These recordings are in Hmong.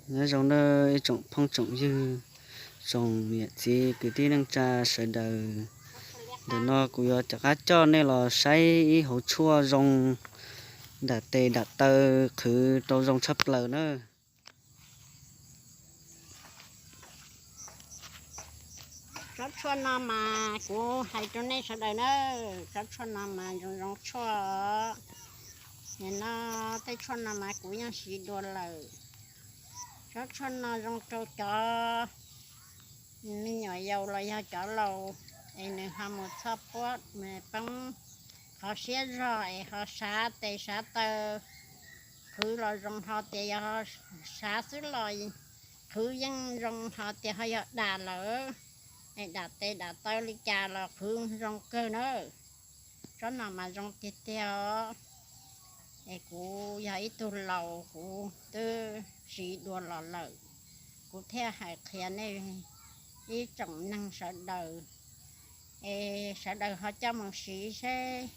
Nyob zoo nawb ib tsoom phooj tsoom ywg, tsoom niam txiv kwv tij neej tsa sawv daws. Ntawm no kuv yuav rov qab coj nej los saib ib hauv tshuaj zoo, dam tes dam taw qhwv rau zoo tshaj plaws na. Tsob tshuaj no mas kuv hais rau nej sawv daws na, tsob tshuaj no mas zoo zoo tshuaj. Nim no tej tshuaj no mas kuv yeej siv dua lawm. Tsob tshuaj no zoo rau cov me nyuam yaus los yog cov laus, es nws ho mus txhoj puab poob qhov siab zog es ho sav tes sav taw qhwv los zoo, ho tias yog sav xwb los qhwv yeej zoo, ho tias ho yog dam lawm es dam tes dam taw li cas los qhwv zoo kawg na. Tsob no mas zoo tiag tiag os. Es kuv yog ib tug laus kuv twb siv dua los lawm, kuv thiaj hais qhia nej ib tsoom neeg sawv daws, es sawv daws ho coj mus siv seb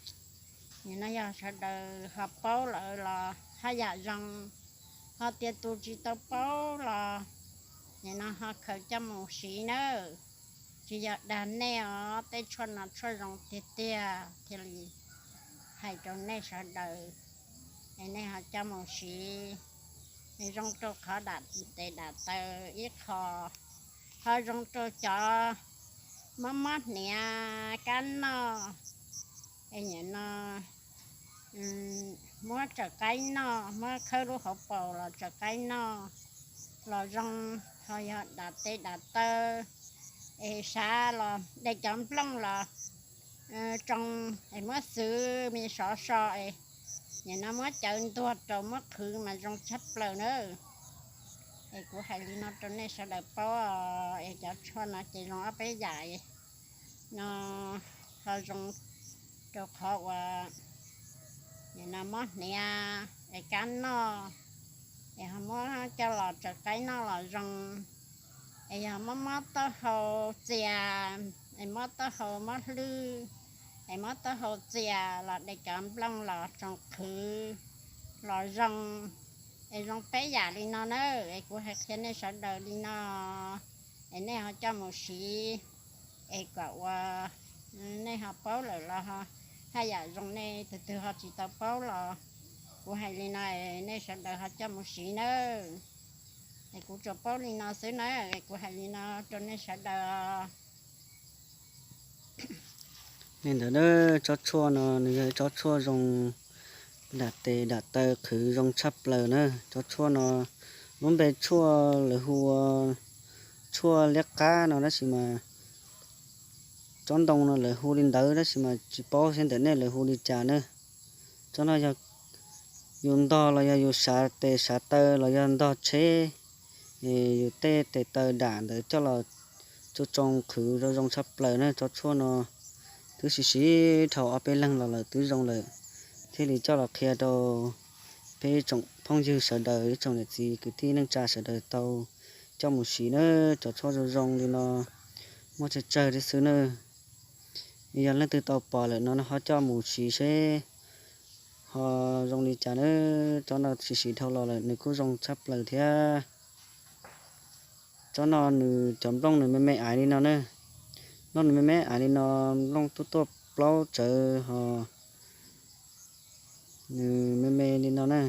nim no yog sawv daws ho paub lawm los haj yam zoo, ho tias tus tsis tau paub los nim no ho khaws coj mus siv nawb. Tsis yog dag nej os, tej tshuaj no tshuaj zoo tiag tiag thiaj li hais rau nej sawv daws, es nej ho coj mus siv. Nws zoo rau qhov dam tes dam taw ib qho, ho zoo rau cov mob mob hniav kab noj, es nim no muab tsaws qaib noj, muab khawb lub hauv paus los tsaws qaib noj los zoo, ho yog dam tes dam taw es sav los de cov nplooj los tsoo, es muab xwb me sov so es nim no muab cawv ntuag rau muab qhwv mas zoo tshaj plaws na. Es kuv hais li no rau nej sawv daws paub, es cov tshuaj no ces zoo ob peb yam no, ho zoo rau qhov uas nim no mob hniav es kab noj, es ho muab coj los tsaws qaib noj los zoo. Es yog mob mob taub hau txias, es mob taub hau mob hlwb, es mob taub hau txias los de cov nplooj los tsoo qhwv los zoo. Es zoo peb yam li no na, es kuv hais qhia nej sawv daws li no, es nej ho coj mus siv, es kom ua nej ho paub lawm los haj yam zoo, nej tus twg ho tsis tau paub los kuv hais li no, nej sawv daws ho coj mus siv nawb. Es kuv tsuas paub li no xwb na, es kuv hais li no rau nej sawv daws. Li ntawd na, tsob tshuaj no nws yog ib tsob tshuaj zoo, dam tes dam taw qhwv zoo tshaj plaws na. Tsob tshuaj no lub npe tshuaj lawv hu ua tshuaj liab qab no, tab sis mas tsob ntoo no lawv hu li ntawd tab sis mas tsis paub xyov ntawm nej lawv hu li cas na. Tsob no yog yus ntog los yog yus sav tes sav taw los yog ntog tsheb, yus tej tes taw dam ntawd coj los tsoo tsoo qhwv zoo zoo tshaj plaws na. Tsob tshuaj no twb siv siv dhau ob peb leeg los lawm twb zoo lawm, thiaj li coj los qhia rau peb ib tsoom phooj ywg sawv daws, ib tsoom niam txiv kwv tij neej tsa sawv daws tau coj mus siv na. Cov tshuaj zoo zoo li no muaj tsawg tsawg thiab xwb na. Yog leej twg tau pom lawm no ho coj mus siv seb ho zoo li cas na. Tsob no siv siv dhau los lawm nws kuj zoo tshaj plaws thiab. Tsob no nws cov nplooj nws me me aiv li no na. Nplooj nws me me aiv li no, nplooj tuaj tuaj plaub tsawv ho nws me me li no na.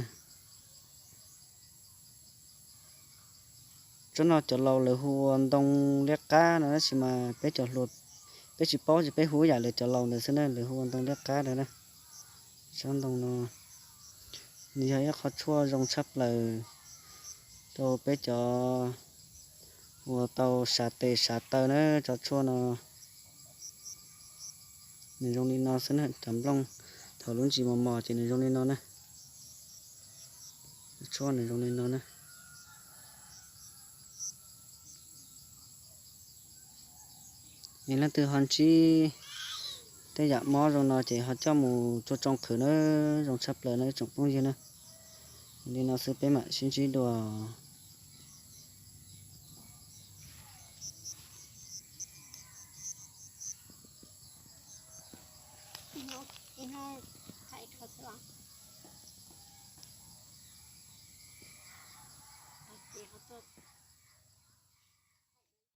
Tsob no cov laus lawv hu ua ntoo liab qab no, tab sis mas peb cov hluas peb tsis paub ces peb hu ib yam li cov laus ntawd xwb na, lawv hu ua ntoo liab qab ntawd na. Tsob ntoo no nws yog ib qho tshuaj zoo tshaj plaws rau peb cov uas tau sav tes sav taw na. Tsob tshuaj no nws zoo li no xwb na, cov nplooj thaum lub ntsis mos mos ces nws zoo li no na. Tshuaj nws zoo li no na. Es leej twg ho ntsib tej yam mob zoo no ces ho coj mus tsoo tsoo qhwv na, zoo tshaj plaws na ib tsoom phooj ywg na. Li no xwb peb mam sib ntsib dua. tuaj